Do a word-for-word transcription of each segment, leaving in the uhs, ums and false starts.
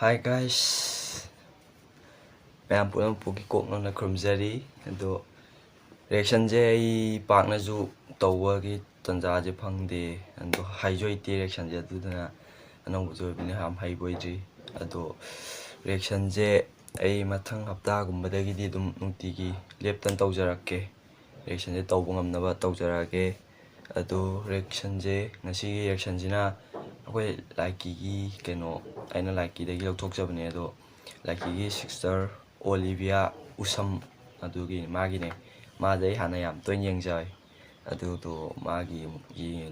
Hi guys, ꯃꯌꯥꯝ ꯄꯨꯝꯅꯃꯛꯄꯨ ꯀꯣꯛꯅꯅ ꯈꯨꯔꯨꯝꯖꯔꯤ꯫ ꯑꯗꯣ reactionꯁꯦ ꯑꯩ ꯄꯥꯛꯅꯁꯨ ꯇꯧꯕꯒꯤ ꯇꯟꯖꯥꯁꯦ ꯐꯪꯗꯦ꯫ ꯑꯗꯣ ꯍꯩꯁꯨ ꯍꯩꯇꯦ reactionꯁꯦ, ꯑꯗꯨꯗꯨꯅ ꯑꯅꯧꯕꯁꯨ ꯑꯣꯏꯕꯅꯤꯅ ꯌꯥꯝ ꯍꯩꯕ ꯑꯣꯏꯗ꯭ꯔꯤ꯫ ꯑꯗꯣ reactionꯁꯦ ꯑꯩ ꯃꯊꯪ ꯍꯞꯇꯥꯒꯨꯝꯕꯗꯒꯤꯗꯤ ꯑꯗꯨꯝ ꯅꯨꯡꯇꯤꯒꯤ ꯂꯦꯞꯇꯅ ꯇꯧꯖꯔꯛꯀꯦ꯫ Reactionꯁꯦ ꯇꯧꯕ ꯉꯝꯅꯕ ꯇꯧꯖꯔꯛꯑꯒꯦ꯫ ꯑꯗꯣ reactionꯁꯦ, ꯉꯁꯤꯒꯤ reactionꯁꯤꯅ ꯑꯩꯈꯣꯏ ꯂꯥꯏꯀꯤꯒꯤ ꯀꯩꯅꯣ, ꯑꯩꯅ ꯂꯥꯏꯀꯤꯗꯒꯤ ꯂꯧꯊꯣꯛꯆꯕꯅꯦ꯫ ꯑꯗꯣ ꯂꯥꯏꯀꯤꯒꯤ sister Olivia ꯎꯁꯝ, ꯑꯗꯨꯒꯤ ꯃꯥꯒꯤꯅꯦ꯫ ꯃꯥꯁꯦ ꯑꯩ ꯍꯥꯟꯅ ꯌꯥꯝ ꯇꯣꯏꯅ ꯌꯦꯡꯖꯩ꯫ ꯑꯗꯨꯗꯣ ꯃꯥꯒꯤ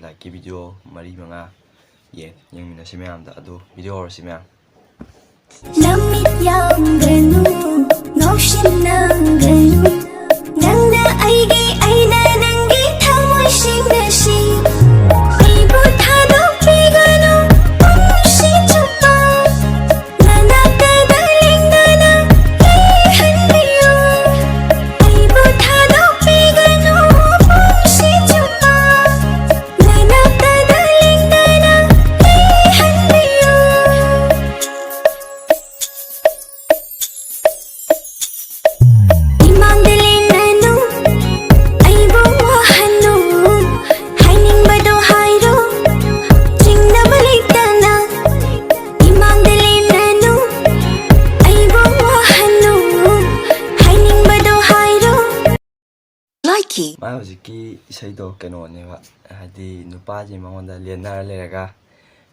ꯂꯥꯏꯀꯤ video ꯃꯔꯤ ꯃꯉꯥ ꯌꯦꯡ ꯌꯦꯡꯃꯤꯟꯅꯁꯤ ꯃꯌꯥꯝꯗ꯫ ꯑꯗꯨ video ꯍꯧꯔꯁꯤ ꯃꯌꯥꯝ꯫ ꯅꯃꯤꯠ ꯌꯥꯝꯒꯅꯨ, ꯉꯥꯎꯁꯤꯟꯅꯒꯅꯨ, ꯅꯪꯅ ꯑꯩꯒꯤ, ꯑꯩꯅ ꯅꯪꯒꯤ ꯊꯃꯣꯏ ꯁꯦꯡꯅꯁꯤ꯫ ꯑꯩꯕꯨ ꯊꯥꯗꯣꯛꯄꯤꯒꯅꯨ, ꯄꯨꯟꯁꯤ ꯆꯨꯞꯄ ꯅꯅꯥꯛꯇꯗ ꯂꯦꯡꯗꯅ ꯂꯩꯍꯟꯕꯤꯌꯨ꯫ ꯑꯩꯕꯨ ꯊꯥꯗꯣꯛꯄꯤꯒꯅꯨ, ꯄꯨꯟꯁꯤ ꯆꯨꯞꯄ ꯅꯅꯥꯛꯇꯗ ꯂꯦꯡꯗꯅ ꯂꯩꯍꯟꯕꯤꯌꯨ꯫ ꯏꯃꯥꯡꯗ ꯂꯦꯡꯉꯅꯨ, ꯑꯩꯕꯨ ꯋꯥꯍꯟꯅꯨ, ꯍꯥꯏꯅꯤꯡꯕꯗꯣ ꯍꯥꯏꯔꯣ, ꯆꯤꯡꯅꯕ ꯂꯩꯇꯅ꯫ ꯏꯃꯥꯡꯗ ꯂꯦꯡꯉꯅꯨ, ꯑꯩꯕꯨ ꯋꯥꯍꯟꯅꯨ, ꯍꯥꯏꯅꯤꯡꯕꯗꯣ ꯍꯥꯏꯔꯣ꯫ ꯂꯥꯏꯀꯤ꯫ ꯃꯥ ꯍꯧꯖꯤꯛꯀꯤ ꯏꯁꯩꯗꯣ ꯀꯩꯅꯣꯅꯦꯕ, ꯍꯥꯏꯗꯤ ꯅꯨꯄꯥꯁꯤ ꯃꯉꯣꯟꯗ ꯂꯦꯟꯅꯔ ꯂꯩꯔꯒ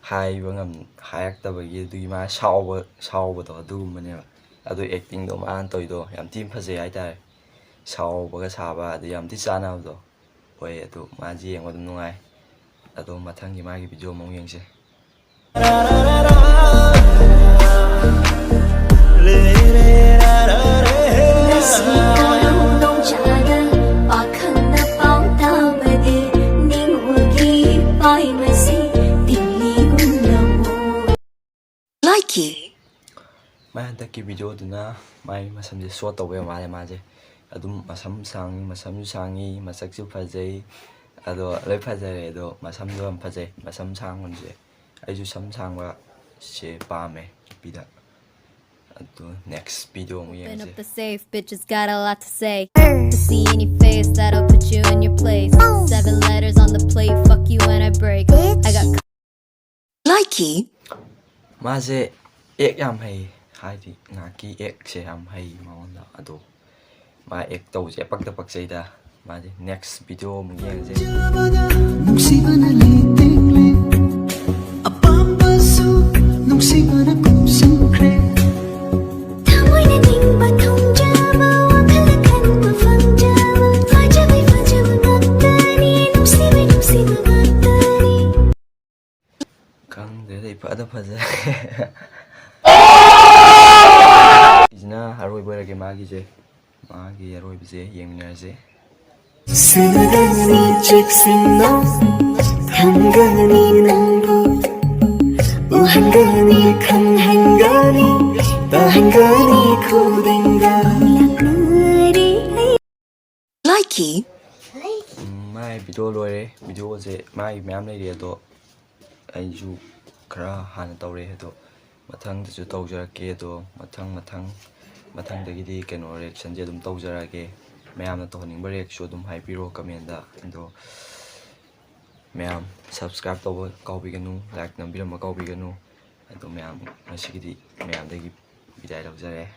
ꯍꯥꯏꯕ ꯉꯝ ꯍꯥꯏꯔꯛꯇꯕꯒꯤ ꯑꯗꯨꯒꯤ ꯃꯥ ꯁꯥꯎꯕ ꯁꯥꯎꯕꯗꯣ ꯑꯗꯨꯒꯨꯝꯕꯅꯦꯕ꯫ ꯑꯗꯨ actingꯗꯣ ꯃꯥꯅ ꯇꯧꯔꯤꯗꯣ ꯌꯥꯝ ꯊꯤꯅ ꯐꯖꯩ ꯍꯥꯏꯇꯥꯔꯦ꯫ ꯁꯥꯎꯕꯒ ꯁꯥꯕ ꯑꯗꯨ ꯌꯥꯝ ꯊꯤ ꯆꯥꯟꯅꯕꯗꯣ ꯑꯣꯏ꯫ ꯑꯗꯨ ꯃꯥꯁꯤ ꯌꯦꯡꯕ ꯑꯗꯨꯝ ꯅꯨꯡꯉꯥꯏ꯫ ꯑꯗꯣ ꯃꯊꯪꯒꯤ ꯃꯥꯒꯤ video ꯑꯃꯨꯛ ꯌꯦꯡꯁꯦ꯫ ꯉꯁꯤ ꯀꯔꯝꯗꯣꯡ ꯆꯥꯗ ꯄꯥꯈꯪꯅ ꯄꯥꯎ ꯇꯥꯕꯗꯤ ꯅꯤꯡꯉꯨꯒꯤ ꯄꯥꯏꯕꯁꯤ ꯇꯤꯜꯂꯤꯒꯨꯝꯅ ꯃꯨ꯫ ꯂꯥꯏꯀꯤ꯫ ꯃꯥꯏ ꯍꯟꯗꯛꯀꯤ videoꯗꯨꯅ ꯃꯥꯏ ꯃꯁꯝꯁꯦ short ꯇꯧꯕ ꯌꯥꯝ ꯃꯥꯜꯂꯦ꯫ ꯃꯥꯁꯦ ꯑꯗꯨꯝ ꯃꯁꯝ ꯁꯥꯡꯉꯤ, ꯃꯁꯝꯁꯨ ꯁꯥꯡꯉꯤ, ꯃꯁꯛꯁꯨ ꯐꯖꯩ꯫ ꯑꯗꯣ ꯂꯣꯏ ꯐꯖꯔꯦ꯫ ꯑꯗꯣ ꯃꯁꯝꯁꯨ ꯌꯥꯝ ꯐꯖꯩ꯫ ꯃꯁꯝ ꯁꯥꯡꯕꯁꯦ ꯑꯩꯁꯨ ꯁꯝ ꯁꯥꯡꯕꯁꯦ ꯄꯥꯝꯃꯦ꯫ ꯁꯤꯗ꯫ ꯑꯗꯨ next video ꯑꯃꯨꯛ Open ꯌꯦꯡꯉꯁꯦ꯫ Up the safe, bitches got a lot to say. To see any face that'll put you in your place. Seven letters on the plate, fuck you when I break. I got Likey, ꯃꯥꯁꯦ act ꯌꯥꯝ ꯍꯩ, ꯍꯥꯏꯗꯤ ꯉꯥꯏꯍꯥꯛꯀꯤ actꯁꯦ ꯌꯥꯝ ꯍꯩ ꯃꯉꯣꯟꯗ꯫ ꯑꯗꯣ ꯃꯥ act ꯇꯧꯕꯁꯦ ꯄꯛꯇ ꯄꯛꯆꯩꯗ꯫ ꯃꯥꯁꯦ next video ꯑꯃꯨꯛ ꯌꯦꯡꯉꯁꯦ꯫ ꯅꯨꯡꯁꯤꯕꯅ ꯂꯦꯡ ꯇꯦꯡꯂꯦ, ꯑꯄꯥꯝꯕꯁꯨ ꯅꯨꯡꯁꯤꯕꯅ ꯀꯨꯝꯁꯤꯟꯈ꯭ꯔꯦ꯫ ꯊꯃꯣꯏꯅ ꯅꯤꯡꯕ ꯊꯨꯡꯖꯕ, ꯋꯥꯈꯜꯅ ꯈꯟꯕ ꯐꯪꯖꯕ, ꯐꯖꯕꯩ ꯐꯖꯕ ꯉꯥꯛꯇꯅꯤ, ꯅꯨꯡꯁꯤꯕꯩ ꯅꯨꯡꯁꯤꯕ ꯉꯥꯛꯇꯅꯤ꯫ ꯈꯪꯗ꯭ꯔꯦꯗ, ꯏꯐꯗ ꯐꯖꯔꯦ꯫ ꯁꯤꯁꯤꯅ ꯑꯔꯣꯏꯕ ꯑꯣꯏꯔꯒꯦ ꯃꯥꯒꯤꯁꯦ꯫ ꯃꯥꯒꯤ ꯑꯔꯣꯏꯕꯁꯦ ꯌꯦꯡꯃꯤꯟꯅꯔꯁꯦ꯫ ꯁꯤꯟꯅꯒꯅꯤ ꯆꯦꯛꯁꯤꯟꯅ, ꯊꯝꯒꯅꯤ ꯅꯪꯕꯨ, ꯎꯍꯟꯒꯅꯤ ꯈꯪꯍꯟꯒꯅꯤ, ꯇꯥꯍꯟꯒꯅꯤ ꯈꯨꯗꯤꯡꯗ꯫ Likey, ꯎꯝ, ꯃꯥꯒꯤ video ꯂꯣꯏꯔꯦ꯫ Videoꯁꯦ ꯃꯥꯒꯤ ꯃꯌꯥꯝ ꯂꯩꯔꯤ, ꯑꯗꯣ ꯑꯩꯁꯨ ꯈꯔ ꯍꯥꯟꯅ ꯇꯧꯔꯦ꯫ ꯑꯗꯣ ꯃꯊꯪꯗꯁꯨ ꯇꯧꯖꯔꯛꯀꯦ꯫ ꯑꯗꯣ ꯃꯊꯪ ꯃꯊꯪ ꯃꯊꯪꯗꯒꯤꯗꯤ ꯀꯩꯅꯣ reactionꯁꯦ ꯑꯗꯨꯝ ꯇꯧꯖꯔꯛꯑꯒꯦ꯫ ꯃꯌꯥꯝꯅ ꯇꯧꯍꯟꯅꯤꯡꯕ reactꯁꯨ ꯑꯗꯨꯝ ꯍꯥꯏꯕꯤꯔꯣ commentꯗ꯫ ꯑꯗꯣ ꯃꯌꯥꯝ subscribe ꯇꯧꯕ ꯀꯥꯎꯕꯤꯒꯅꯨ, like ꯅꯝꯕꯤꯔꯝꯕ ꯀꯥꯎꯕꯤꯒꯅꯨ꯫ ꯑꯗꯣ ꯃꯌꯥꯝ ꯉꯁꯤꯒꯤꯗꯤ ꯃꯌꯥꯝꯗꯒꯤ ꯕꯤꯗꯥꯏ ꯂꯧꯖꯔꯦ꯫